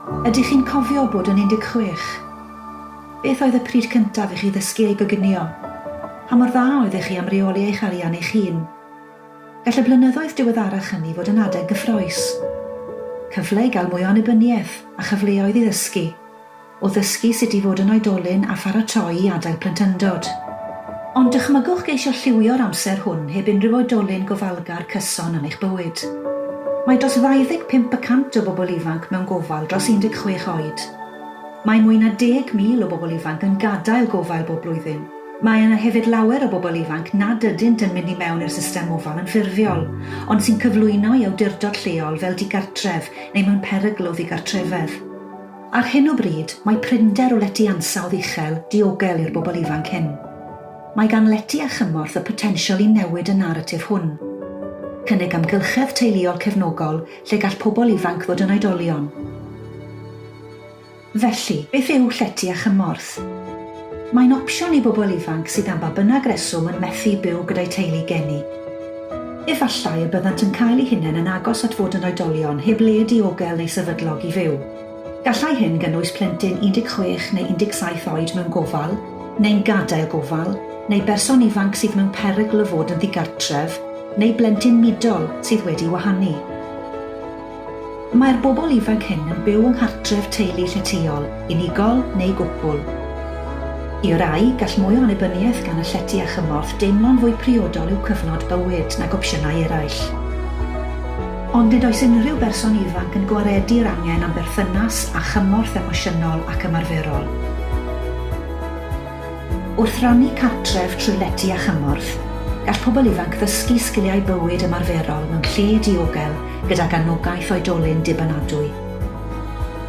Ydych chi'n cofio bod yn 16? Beth oedd y pryd cyntaf i chi ddysgu ei goginio? Pa mor dda oeddech chi am reoli eich arian eich hun? Gall y blynyddoedd diweddarach hynny fod yn adeg gyffrous. Cyfle i gael mwy o annibyniaeth a chyfleoedd i ddysgu. O ddysgu sut i fod yn oedolyn a pharatoi i adael plentyndod. Ond dychmygwch geisio lliwio'r amser hwn heb unrhyw oedolyn gofalgar cyson yn eich bywyd. Mae dros 25 y cant o bobl ifanc mewn gofal dros 16 oed. Mae mwy na 10,000 o bobl ifanc yn gadael gofal bob blwyddyn. Mae yna hefyd lawer o bobl ifanc nad ydynt yn mynd i mewn i'r system ofal yn ffurfiol, ond sy'n cyflwyno i awdurdod lleol fel digartref neu mewn perygl o ddigartrefedd. Ar hyn o bryd, mae prinder o lety ansawdd uchel, diogel i'r bobl ifanc hyn. Mae gan lety â chymorth y potensial i newid y naratif hwn. Cynnig amgylchedd teuluol cefnogol lle gall pobl ifanc ddod yn oedolion. Felly, beth yw llety â chymorth? Mae'n opsiwn i bobl ifanc sydd am ba bynnag reswm yn methu byw gyda'u teulu geni. Efallai y byddant yn cael eu hunain yn agos at fod yn oedolion heb le diogel neu sefydlog i fyw. Gallai hyn gynnwys plentyn 16 neu 17 oed mewn gofal, neu'n gadael gofal, neu berson ifanc sydd mewn perygl o fod yn ddigartref, neu blentyn mudol sydd wedi wahanu. Mae'r bobl ifanc hyn yn byw yng nghartref teulu lletyol, unigol neu gwpl. I rai, gall mwy o annibyniaeth gan y llety â chymorth deimlo'n fwy priodol i'w cyfnod bywyd nag opsiynau eraill. Ond nid oes unrhyw berson ifanc yn gwaredu'r angen am berthynas a chymorth emosiynol ac ymarferol. Wrth rannu cartref trwy lety â chymorth, gall pobl ifanc ddysgu sgiliau bywyd ymarferol mewn lle diogel gydag anogaeth oedolyn dibynadwy.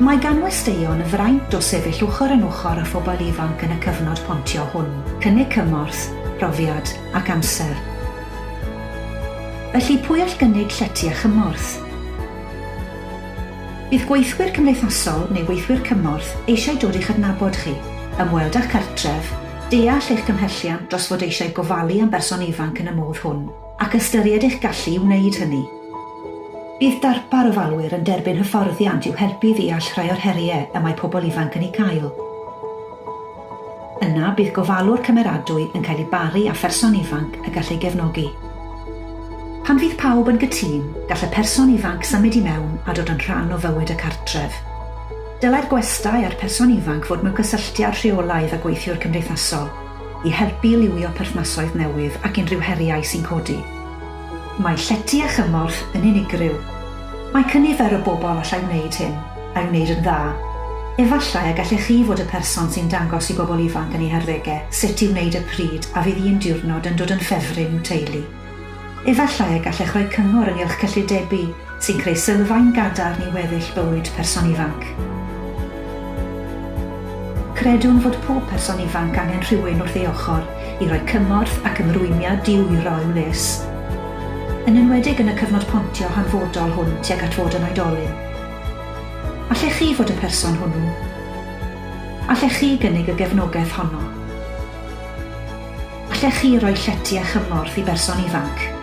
Mae gan westeion y fraint o sefyll ochr yn ochr â phobl ifanc yn y cyfnod pontio hwn, cynnig cymorth, profiad ac amser. Felly, pwy all gynnig llety â chymorth? Bydd gweithwyr cymdeithasol neu weithwyr cymorth eisiau dod i'ch adnabod chi, ymweld â'ch cartref, deall eich cymhelliant dros fod eisiau gofalu am berson ifanc yn y modd hwn, ac ystyried eich gallu i wneud hynny. Bydd darpar ofalwyr yn derbyn hyfforddiant i'w helpu i ddeall rhai o'r heriau y mae pobl ifanc yn eu cael. Yna, bydd gofalwr cymeradwy yn cael ei baru â pherson ifanc y gall ei gefnogi. Pan fydd pawb yn gytûn, gall y person ifanc symud i mewn a dod yn rhan o fywyd y cartref. Dylai'r gwestai a'r person ifanc fod mewn cysylltiad rheolaidd â gweithiwr cymdeithasol i helpu i liwio perthnasoedd newydd ac unrhyw heriau sy'n codi. Mae llety a chymorth yn unigryw. Mae cynifer o bobl allai wneud hyn, a'i wneud yn dda. Efallai y gallech chi fod y person sy'n dangos i bobl ifanc yn eu harddegau sut i wneud y pryd a fydd un diwrnod yn dod yn ffefryn i'w teulu. Efallai y gallech roi cyngor ynghylch cyllidebu sy'n creu sylfaen gadarn i weddill bywyd person ifanc. Credwn fod pob person ifanc angen rhywun wrth ei ochr i roi cymorth ac ymrwymiad di-wyro i'w les. Yn enwedig yn y cyfnod pontio hanfodol hwn tuag at fod yn oedolyn. Allech chi fod y person hwnnw? Allech chi gynnig y gefnogaeth honno? Allech chi roi llety a chymorth i berson ifanc?